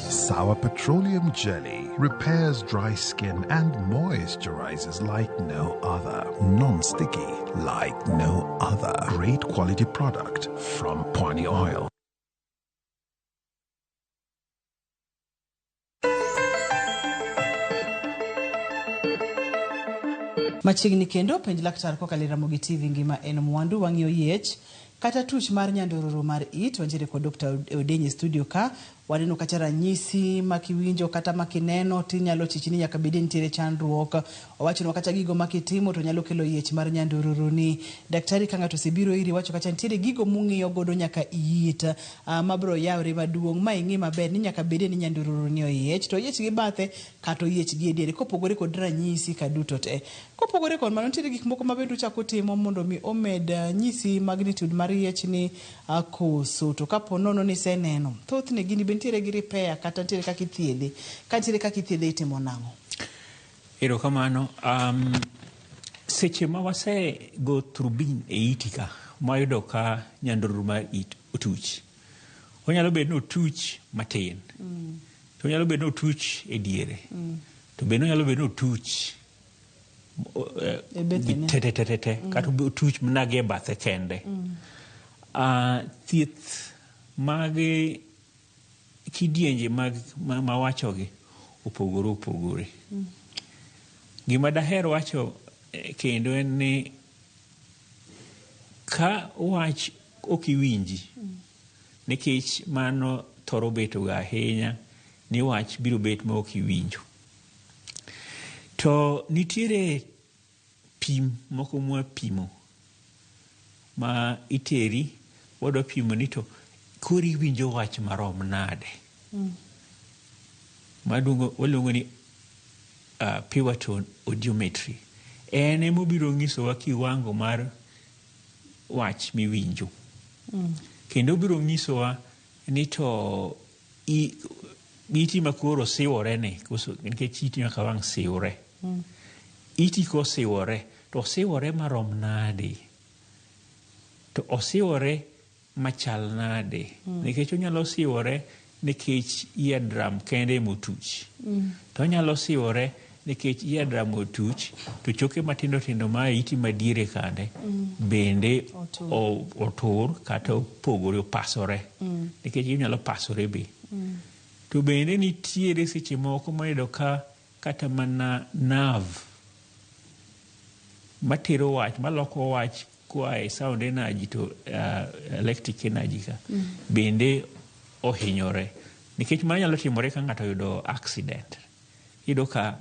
Sour petroleum jelly repairs dry skin and moisturizes like no other. Non-sticky like no other. Great quality product from Pwani Oil. Machiegni kendo penj laktar kokalo e Ramogi TV ngima en mwandu wang'iyo yiech kata tuch mar nyandururu mar it. Wantiere kod Dr. Odeny e studio ka. Waneno kacha ranyisi makiwinjo kata makineno tinyalo chich ni nyaka bed ni nitiere chandruok. Owachonwa kata gigo makitimo to nyalo kelo yiech mar nyandururu ni. Daktari ka ng'ato osebiro iri wacho kacha nitiere gigo mung'iyo godo nyaka it mabro yawre maduong' ma ing'i maber ni nyaka bed ni nyandururu ni oyiech to oyiech gi bathe kata oyiech gi e diere kopogore kod ranyisi ka duto te. Kopogore kod mano nitiere gik moko ma bende uchako timo mondo mi omed nyisi magnitude mar yiech ni koso to kapo nono ni iseneno thothne gini be nitiere gi repair kata nitiere kaka ithiedhe. Ka nitiere kaka ithiedhe itimo nang'o? Erokamano. Seche ma wasego turbin e iti ka, mwayudo ka nyandururu mar it otuch. Onyalo bedo ni otuch matin, to onyalo bedo ni otuch e diere, to bende onyalo bedo ni otuch E bethene. te te te te, kata otuch mana gi e bathe kende. Thieth mag kidienje mag mawachogi opogore opogore. Gima daher wacho kendo en ni ka wach ok iwinji, nikech mano thoro beto ga ahinya ni wach biro bet ma ok iwinjo. To nitiere pim moko mwapimo ma iteri wadwa pimo ni to koro iwinjo wach marom nade. Waluongo ni pure tone audiometry. En emobiro nyisowa kiwango mar wach miwinjo. Kendo obiro nyisowa ni to iti makoro siwore ni, nikech iti nyaka wang' siwre. Iti kosiwore, to osiwore marom nade? To osiwore machal nade? Nikech onyalo siwore nikech eardrum kende emotuch. To onyalo siwore nikech eardrum otuch, to choke matindo tindo ma e iti madiere kande bende otur kata opogore opasore. Nikech ginyalo pasore be. To bende nitiere seche moko mayudo ka kata mana nerve matero wach, maloko wach koa e sound energy to electric energy ka, bende ohinyore. Nikech mano nyalo timore ka ng'ato oyudo accident. Iyudo ka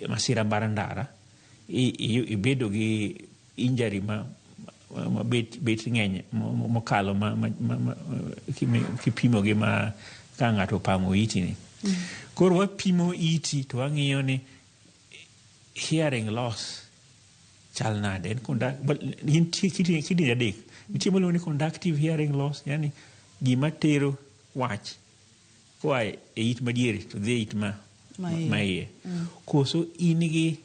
masira mar ndara, ibedo gi injury ma bet ng'eny mokalo kipimo gi ma ka ng'ato opamo iti ni. Koro wapimo iti to wang'iyo ni hearing loss chal nade. En nitie kidienje adek. Nitie miluongo ni conductive hearing loss, yani gima tero wach koa e it madiere to dhi e it ma maiye. Koso in gi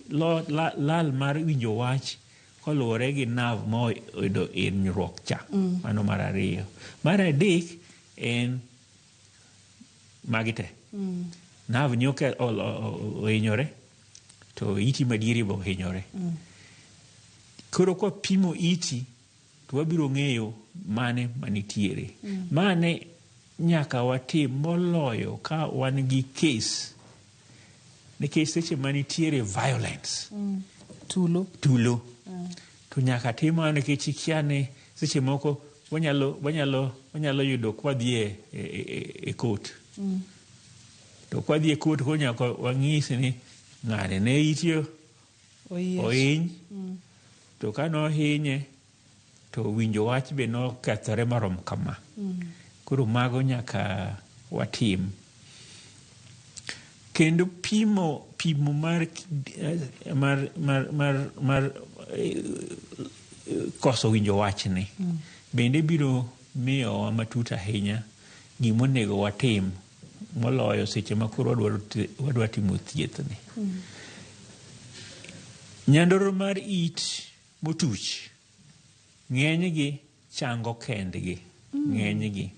lal mar winjo wach koluwore gi nerve ma oyudo hinyruok cha. Mano mar ariyo. Mar adek en magi te. Nerve ni ohinyore to iti madiere be ohinyore. Koro kwapimo iti to wabiro ng'eyo mane manitiere. Mane nyaka watim moloyo ka wan gi case. Nikech seche manitiere violence. Tulo. Tulo. To nyaka tim mano nikech ikia ni seche moko wanyalo yudo kwadhi e court. To kwadhi e court koro nyaka wang'is ni ng'ani ne iti ohiny. To ka nohinye to winjo wach be nokethore marom kama. Koro mago nyaka watim. Kendo pimo mar koso winjo wachni bende biro miyowa matut ahinya gimonego watim moloyo seche ma koro wadwa timo thiethni. Nyandoro mar it motuch ng'enygi chango kendgi. Ng'enygi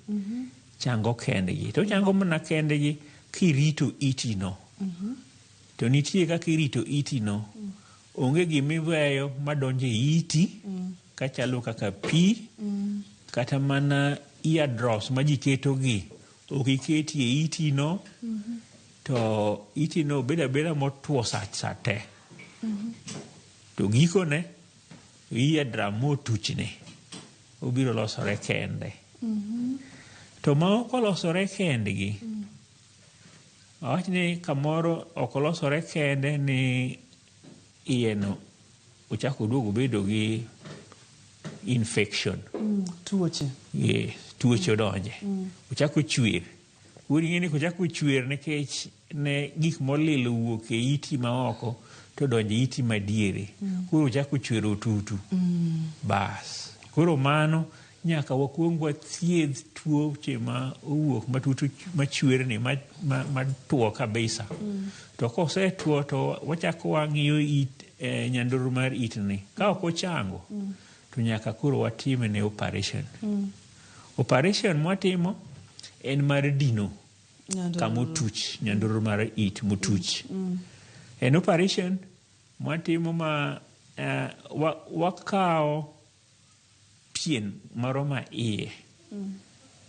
chango kendgi. To chango mana kendgi kirito iti no. To nitie kaka irito iti no. Onge gimiweyo madonjo e iti kachalo kaka pi, kata mana ear drops ma ji ketogi ok iketi e iti no, to iti no bedo abeda motwo sa te. To gikone eardrum motuchne obiro losore kende. To ma ok olosore kendgi, awach ni kamoro ok olosore kende ni iye no ochako oduogo obedo gi infection. Tuoche. Yes, tuoche odonje. Ochako chwer. Koro ing'e ni kochako chwer nikech ne gik molil owuok e iti ma oko to donjo e iti madiere. Koro ochako chwer otutu. Bas. Koro mano nyaka wakuong wathiedh tuoche ma owuok matutu machwerni ma tuo kabisa. To kosetuo to wachako wang'iyo it nyandoro mar itni. Ka ok ochango, to nyaka koro watimne operation. Operation mwatimo en mar dino kama otuch, nyandoro mar it motuch. En operation mwatimo ma wakawo pien moro ma iye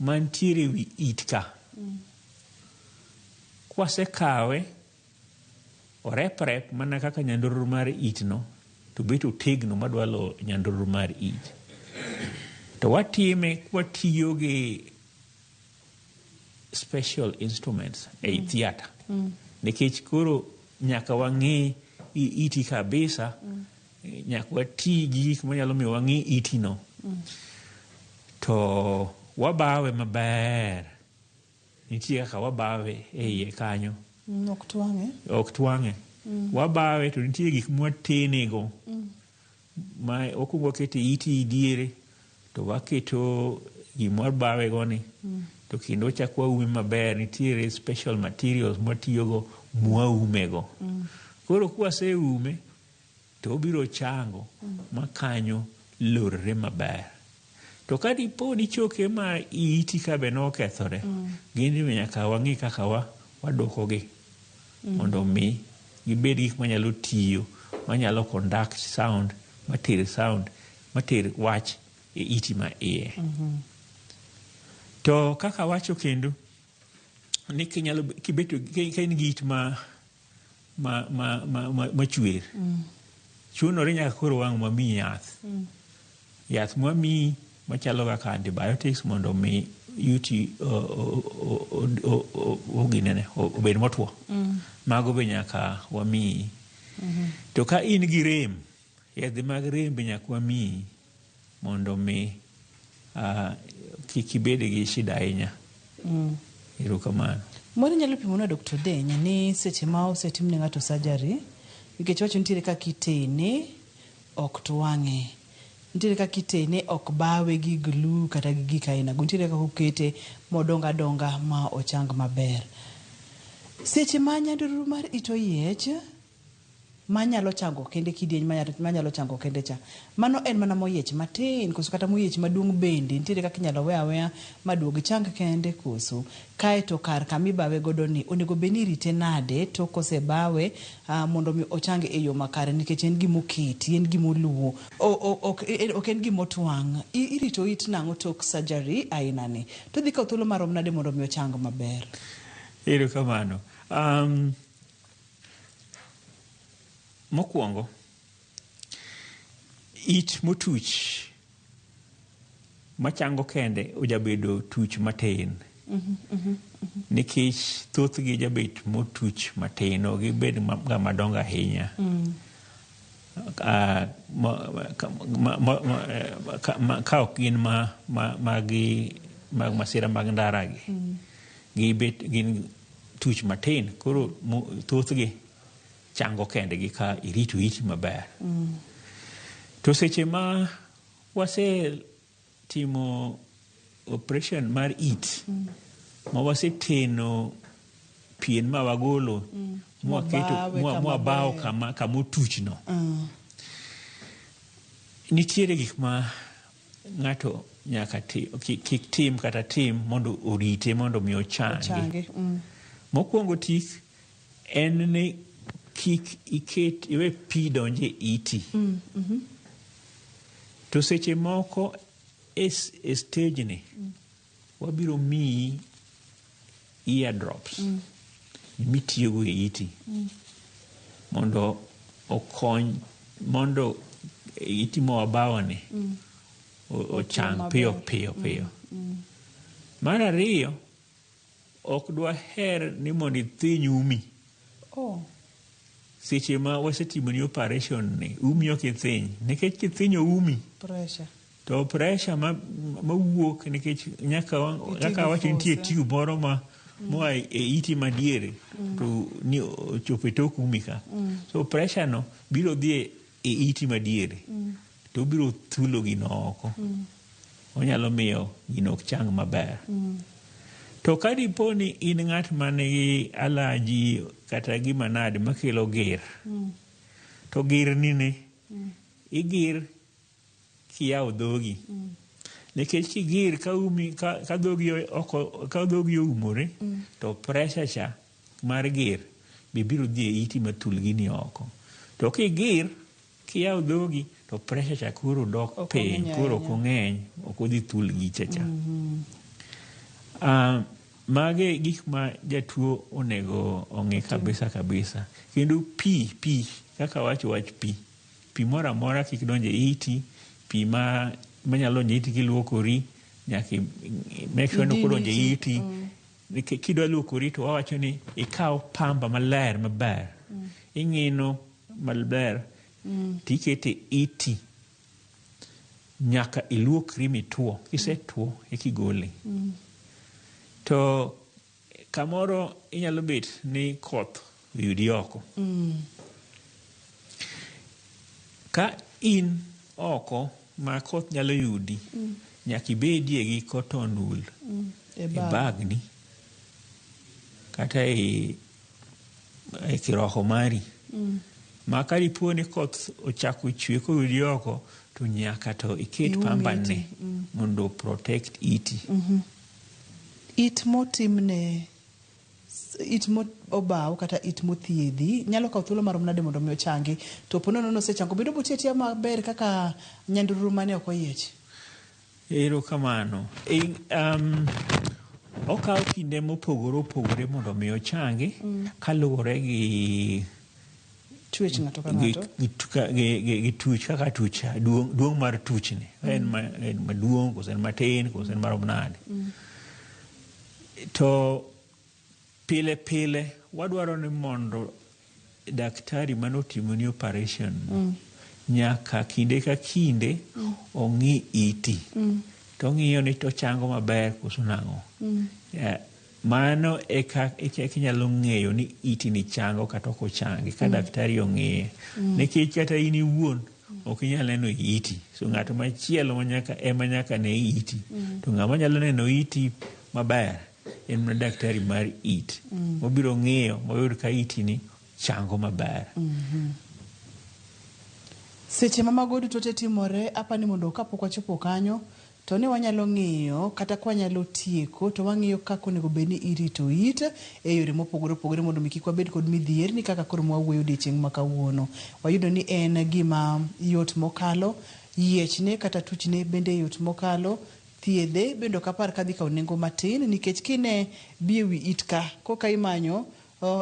mantiere wi it ka. Kwasekawe Oreprep mana kaka nyandururu mar it no, to bet otegno madwa lo nyandururu mar it. To watime kwatiyo gi special instruments ei theatre. Nikech koro nyaka wang'i iti kabisa, nyaka wati gi gik manyalo miyo wang'i iti no. To wabawe maber. Nitie kaka wabawe e iye kanyo. Ok twang'e. Ok twang'e. Wabawe to nitie gik mwatenego. Ma okwongo waketo iti diere, to waketo gima wabawe go ni. To kendo wachak waume maber, nitiere special materials mwatiyogo mwaumego. Koro kwaseume, to obiro chango ma kanyo lorre maber. To ka dipo ni choke ma iti ka be nokethore, gin be nyaka wang'i kaka waduokogi mondo mi gibed gik manyalo tiyo, manyalo conduct sound, mater sound, mater wach e iti ma iye. To kaka wacho kendo, ni kinyalo kibeto ka in gi it ma chwer, chunore nyaka koro wang' wamiyi yath. Yath mwamiyi machalo kaka antibiotics mondo mi iti oginene obed motwo. Mago be nyaka wamiyi. To ka in gi rem, yedhe mag rem be nyaka wamiyi mondo mi kik ibed gi shida ahinya. Erokamano. Moro inyalo pimonwa Dr. Deny ni seche ma osetim ne ng'ato surgery, nikech wacho nitiere kaka itene ok twang'e. Nitiere kaka itene ok bawe gi glue kata gi gik aina go. Nitiere kaka okete modong adonga ma ochang maber. Seche ma nyandururu mar it oyiech, manyalo chango kende kidieny manyalo chango kende cha. Mano en mana moyiech matin koso kata moyiech maduong' bende nitiere kaka inyalo we aweya maduog chang kende koso. Kaeto kar kamibawe godo ni onego bed ni irite nade tok kosebawe mondo mi ochang e yo makare nikech en gimoketi, en gimoluwo, ok en gimotwang'. Irito it nang'o tok surgery aina ni? To dhi kawo thuolo marom nade mondo mi ochang maber? Erokamano. Mokwongo, it motuch machango kende ojabedo tuch matin. Nikech thothgi jabet motuch matin, ok gibed ga madongo ahinya. Ka ok gin mag masira mag ndara gi, gibet gin tuch matin, koro thothgi chango kendgi ka irito iti maber. To seche ma wasetimo operation mar it, ma waseteno pien ma wagolo, mwabawo kama otuchno, nitiere gik ma ng'ato nyaka kik tim kata tim mondo orite mondo mi ochangi. Mokwongo tik en ni kik iket iwe pi donje iti. To seche moko e stage ni wabiro miyi ear drops mitiyogo e iti mondo okony mondo iti mowabawoni ochang piyo piyo piyo. Mar ariyo, ok dwaher ni mondo ithiny umi. Seche ma wasetimoni operation ni, umi ok ithiny. Nikech kithinyo umi, to pressure mawuok nikech nyaka wacho nitie tube moro ma moa e iti madiere to ni ochopo e tok umi ka. So pressure no biro dhi e iti madiere to obiro thulo gino oko. Onyalo miyo gino ok chang maber. To ka dipo ni in ng'at manigi allergy kata gima nade makelo ger, to ger ni ne igir kiyawo dhogi. Nikech kigir ka umi ka dhogi oumore, to pressure cha mar ger be biro dhi e iti mathul gini oko. To kigir kiyawo dhogi to pressure cha koro dok piny, koro ok ong'eny, ok odhi thul gicha cha. Mage e gik ma jatuo onego ong'e kabisa kabisa. Kendo pi pi kaka wacho wach pi pi moro amora kik donj e iti, pi ma manyalo donjo e iti kiluokori nyaka make sure ni ok odonjo e iti. Nikech kidwa luokori to wawacho ni ikaw pamba maler maber, ing'ino maber tikete iti nyaka iluokri mituo. Kisetuo ekigole. To kamoro inyalo bet ni koth oyudi oko. Ka in oko ma koth nyalo yudi, nyaka ibedie gi cotton wool E e bag. bagni kata e kiroko mari. Ma ka dipo ni koth ochako chwe koyudi oko to nyaka to iket Ium pamba iti. ne mondo protect iti. It motimne it mobaw kata it mothiedhi nyalo kawo thuolo marom nade mondo mi ochangi? To po nono nosechango bedo boti atiya maber kaka nyandururu mane ok oyiech? Erokamano. Okawo kinde mopogore opogore mondo mi ochangi kaluwore gi Twech ng'ato ka gi, ng'ato. gi tuch kaka tuch duong mar tuchni en en maduong' koso en matin koso en marom nade. To pile pile wadwaro ni mondo daktari manotimoni operation nyaka kinde ka kinde ong'i iti to ong'iyo ni to chango maber koso nang'o. Mano eka inyalo ng'eyo ni iti ni chango kata ok ochangi ka daktari ong'iye. Nikech kata in iwuon ok inyal neno iti. So ng'at machielo ema nyaka ne iti. To ng'ama nyalo neno iti maber en mana daktari mar it. Obiro ng'iyo moyud ka iti ni chango maber. Seche ma mago duto te timore, apani mondo kapok wachopo kanyo, to ne wanyalo ng'iyo kata ka wanyalo tieko to wang'iyo kaka onego bed ni irito it e yore mopogore opogore mondo mi kik wabed kod midhierni kaka koro mwawuoyo odiochieng' ma kawuono. Wayudo ni en gima yot mokalo, yiechne kata tuchne bende yot mokalo, thiedhe bende ok apar kadhi kawo nengo matin nikech kine bi ewi it ka koka imanyo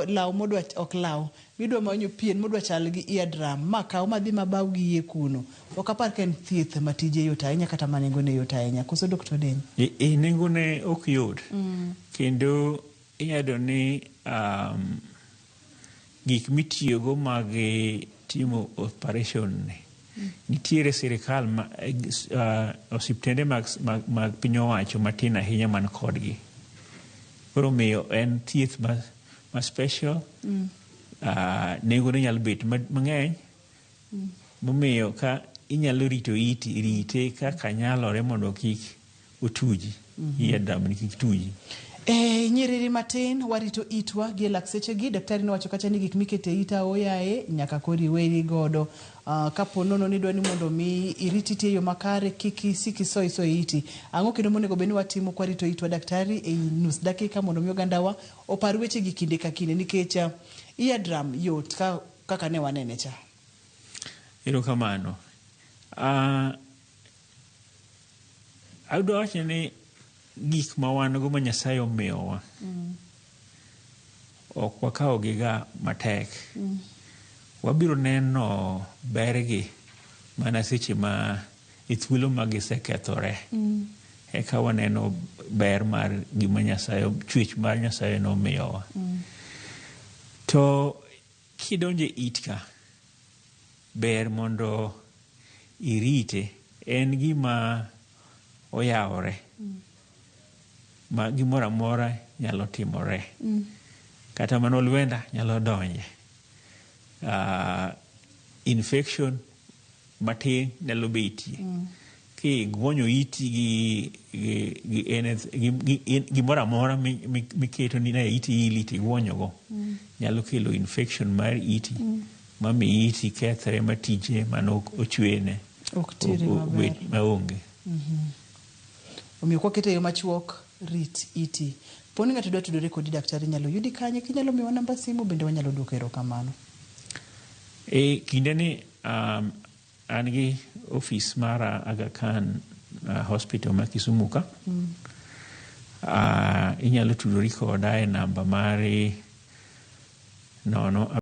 law modwa ok law midwa manyo pien modwa chal gi eardrum ma kaw madhi mabaw gi iye kuno ok apar ka en thieth ma tije yot ahinya kata ma nengone yot ahinya koso Dr. Odeny? E nengone ok yot. Kendo inyalo yudo ni gik mitiyogo mag timo operation ni nitiere sirikal ma osiptende mag piny owacho matin ahinya man kodgi. Koro omiyo en thieth ma special. Nengone nyalo bet mang'eny. Momiyo ka inyalo rito iti, rite kaka nyalore mondo kik otuji. Eardrum ni kik tuji. E nyiriri matin warito itwa gi e lak sechegi. Daktari nowacho kacha ni gik mikete e ita oyaye nyaka koro iweri godo. Kapo nono ni idwa ni mondo mi irit iti e yo makare kik isik iso iso e iti. Ang'o kendo monego bed ni watimo kwarito itwa daktari e nus dakika mondo mi ogandawa opar wechegi kinde ka kinde nikech eardrum yot kaka ne wanene cha. Erokamano. Adwa wacho ni gik ma wan go ma Nyasaye omiyowa ok wakawogi ga matek. Wabiro neno bergi mana seche ma e thuolo ma gisekethore. Eka waneno ber mar gima Nyasaye, chwech mar Nyasaye nomiyowa. To kidonjo e it ka, ber mondo irite. En gima oyawore ma gimoro amora nyalo timore. Kata mana olwenda nyalo donje. Infection matin nyalo betie. Kiguonyo iti gi gimoro amora miketo ni e iti ili tiguonyo go nyalo kelo infection mar iti mami iti kethre ma tije mane ochwene Ok tire maber. obed maonge. Omiyo kwakete e yo machuok, rit iti. Poni ng'ato dwa tudore kodi daktari nyalo yudi kanye, kinyalo miwa namba simu bende wanyalo duoko erokamano. E kinde ni an gi ofis mara Aga Khan Hospital ma Kisumu ka. Inyalo tudori koda e namba mari 0.